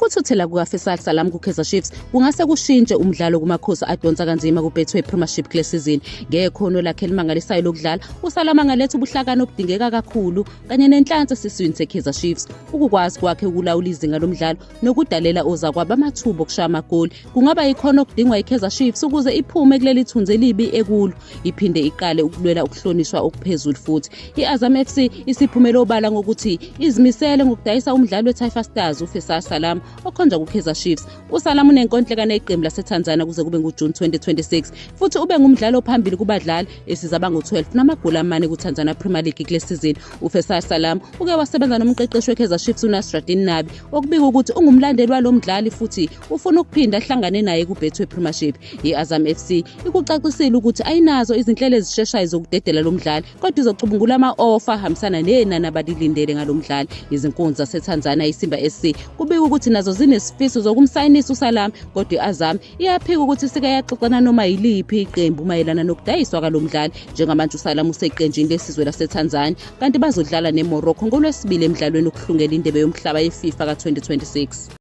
Ukuthuthela kukaFeisal Salam kuKaizer Chiefs kungase kushintshe umdlalo kuMakhosi adonsa kanzima kuBetway Premiership kule sizini. Ngekhono lakhe elimangalisayo lokudlala, uSalam angaletha ubuhlakani obudingeka kakhulu kanye nenhlansi esiswini seKaizer Chiefs. Ukukwazi kwakhe ukulawula izinga lomdlalo nokudalela ozakwabo amathuba okushaya amagoli kungaba yikhona okudingwa yiKaizer Chiefs ukuze iphume kuleli thunzi elibi ekulo, iphinde iqale ukulwela ukuhlonishwa okuphezulu futhi. I-Azam FC isiphumele obala ngokuthi izimisele ngokudayisa umdlali weTaifa Stars uFeisal Salam okhonza kuKaizer Chiefs. USalam unenkontileka neqembu laseTanzania kuze kube nguJune 2026 futhi ube ngumdlali ophambili kubadlali esiza abangu-12 namagoli amane kuTanzania Premier League kule sizini. UFeisal Salam uke wasebenza nomqeqeshi weKaizer Chiefs uNasreddine Nabi, okubika ukuthi ungumlandeli walo mdlali futhi ufuna ukuphinda ahlangane naye kuBetway Premiership. I-Azam FC ikucacisile ukuthi ayinazo izinhlelo ezisheshayo zokudedela lo mdlali, kodwa izocubungula ama-ofa ahambisana nenani abalilindele ngalo mdlali. Izinkunzi zaseTanzania iSimba SC kubika ukuthi nazo zinesifiso zokumsayinisa uSalam, kodwa i-Azam iyaphika ukuthi sike yaxoxa nanoma yiliphi iqembu mayelana nokudayiswa kwalo mdlali. Njengamanje uSalam useqenjini lesizwe laseTanzania, kanti bazodlala neMorocco ngoLwesibili emdlalweni wokuhlungela indebe yomhlaba yeFIFA ka-2026.